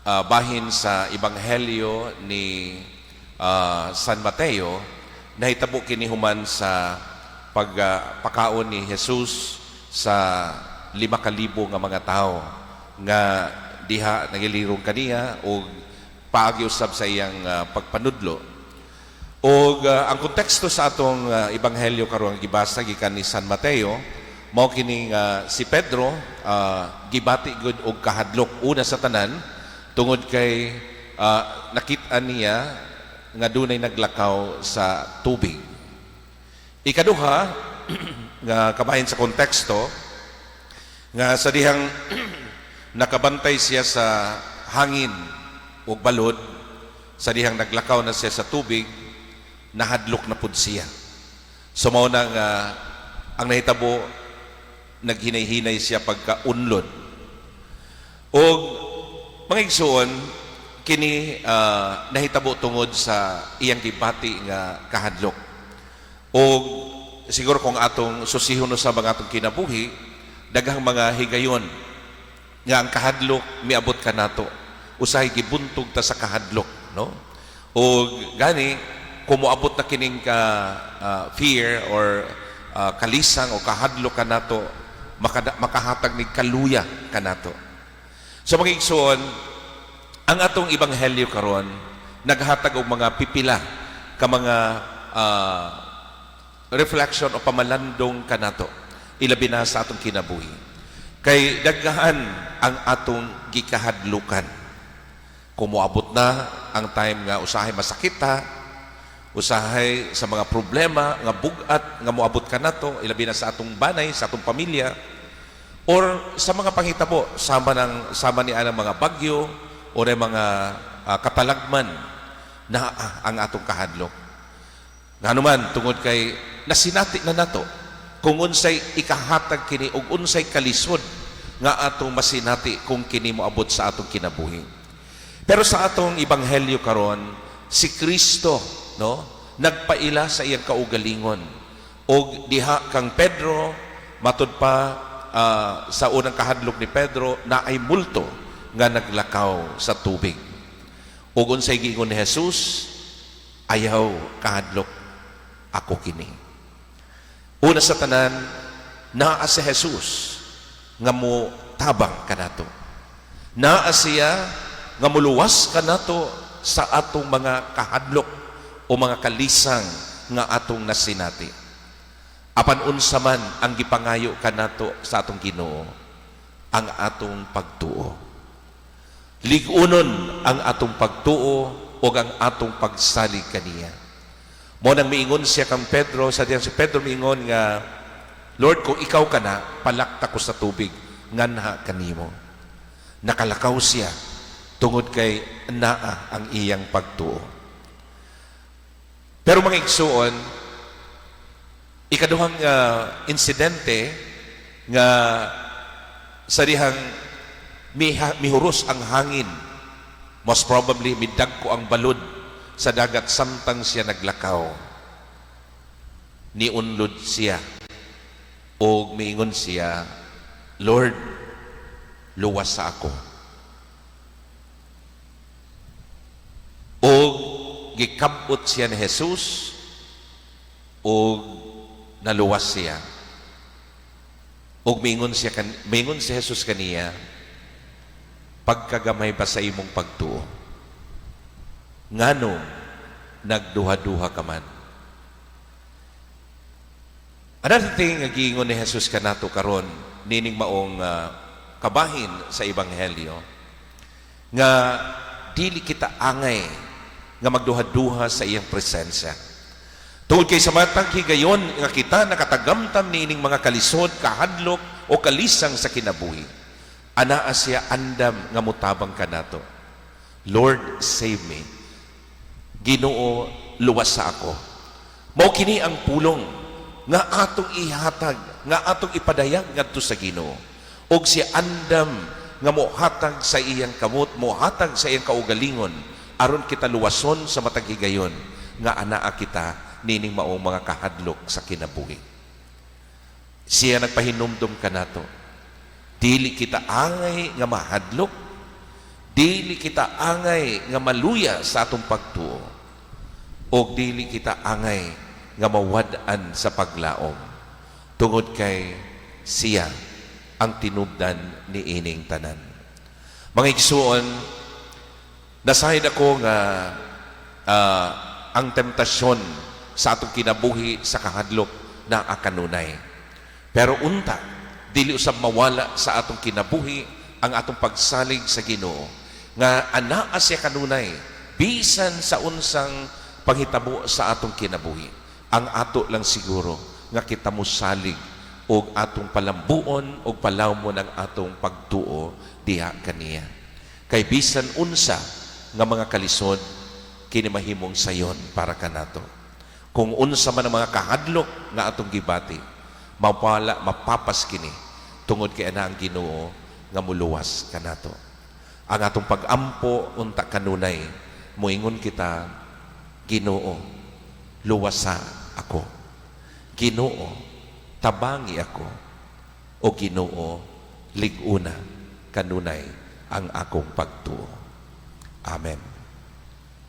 Bahin sa Ebanghelyo ni San Mateo, nahitabo kini human sa pagpakaon ni Jesus sa 5,000 nga mga tawo nga diha nagilirong kaniya og paagi usab sa iyang pagpanudlo. Og ang konteksto sa atong ebanghelyo karon, gibasa gikan ni San Mateo, mao kini nga si Pedro gibati gud og kahadlok una sa tanan tungod kay nakit-an niya nga dunay naglakaw sa tubig. Ikaduha nga kabahin sa konteksto, nga sa dihang nakabantay siya sa hangin ug balod, sa dihang naglakaw na siya sa tubig, nahadlok na pud siya. So mao na nga ang nahitabo, naghinay-hinay siya pagkaunlod. Og mga igsuon, kini nahitabo tungod sa iyang gibati nga kahadlok. Og siguro kung atong susihon sa mga atong kinabuhi, daghang mga higayon nga ang kahadlok miabot kanato. Usahay gibuntog ta sa kahadlok, no? Og gani kung moabot na kining ka fear or kalisang o kahadlok kanato, makahatag ni kaluya kanato. So mga igsoon, ang atong ebanghelyo karon naghatag og mga pipila ka mga reflection o pamalandong kanato, ilabi na sa atong kinabuhi. Kay daghan ang atong gikahadlukan. Kung moabot na ang time nga usahay masakit ta, usahay sa mga problema nga bug-at nga moabot kanato, ilabi na sa atong banay, sa atong pamilya, or sa mga panghitabo sama ni anang mga bagyo o ng mga katalagman na ang atong kahadlok. Ngano man, tungod kay nasinati na nato kung unsay ikahatag kini ug unsay kalisod nga atong masinati kung kini moabot sa atong kinabuhi. Pero sa atong ebanghelyo karon, si Kristo, no, nagpaila sa iyang kaugalingon. Og diha kang Pedro, matud pa sa unang kahadlok ni Pedro, naay multo nga naglakaw sa tubig. Ug unsay giingon ni Jesus? "Ayaw kahadlok, ako kini." Una sa tanan, naa si Jesus nga mo tabang kanato. Naa siya nga muluwas kanato sa atong mga kahadlok o mga kalisang nga atong nasinati. Apan unsa man ang gipangayo kanato sa atong Ginoo? Ang atong pagtuo. Lig-unon ang atong pagtuo o ang atong pagsalig kaniya. Mao nang miingon siya kang Pedro, sa diyang si Pedro miingon nga, "Lord, kung ikaw ka na, palakta ko sa tubig, nganha kanimo." Nakalakaw siya tungod kay naa ang iyang pagtuo. Pero mga igsuon, ikaduhang insidente nga sa dihang mihuros ang hangin, most probably midagko ang balod sa dagat samtang siya naglakaw. Niunlod siya o miingon siya, "Lord, luwas sa ako." O gikabot siya ni Jesus o naluwas siya. Ug miingon si Jesus kaniya, "Pagkagamay pa sa imong pagtuo. Ngano nagduha-duha ka man?" Another thing nga giingon ni Jesus kanato karon nining maong kabahin sa ebanghelyo, nga dili kita angay nga magduha-duha sa iyang presensya. Tungod kay sa matag higayon nga kita nakatagamtam niining mga kalisod, kahadlok o kalisang sa kinabuhi, anaa siya andam nga mutabang kanato. "Lord, save me." "Ginoo, luwas sa ako." Mao kini ang pulong nga atong ihatag, nga atong ipadayag ngadto sa Ginoo. Og si andam nga mohatag sa iyang kamot, mohatag sa iyang kaugalingon aron kita luwason sa matag higayon nga anaa kita nining maong mga kahadlok sa kinabuhi. Siya nagpahinumdum kanato. Dili kita angay nga mahadlok, Dili kita angay nga maluya sa atong pagtuo. O dili kita angay nga mawad-an sa paglaom. Tungod kay siya ang tinubdan ni ining tanan. Mga igsuon, nasayod ako nga ang temptasyon sa atong kinabuhi sa kahadlok na kanunay. Pero unta, dili usab mawala sa atong kinabuhi ang atong pagsalig sa Ginoo nga anaa siya kanunay bisan sa unsang panghitabo sa atong kinabuhi. Ang ato lang siguro nga kita mosalig og atong palambuon og palawmon ang atong pagtuo diha kaniya. Kay bisan unsa nga mga kalisod, kini mahimong sayon para kanato. Kung unsa man ang mga kahadlok nga atong gibati, mawala, mapapas kini tungod kay ana ang Ginoo nga muluwas kanato. Ang atong pag-ampo unta kanunay moingon kita, "Ginoo, luwasa ako. Ginoo, tabangi ako. O Ginoo, lig-una kanunay ang akong pagtuo." Amen.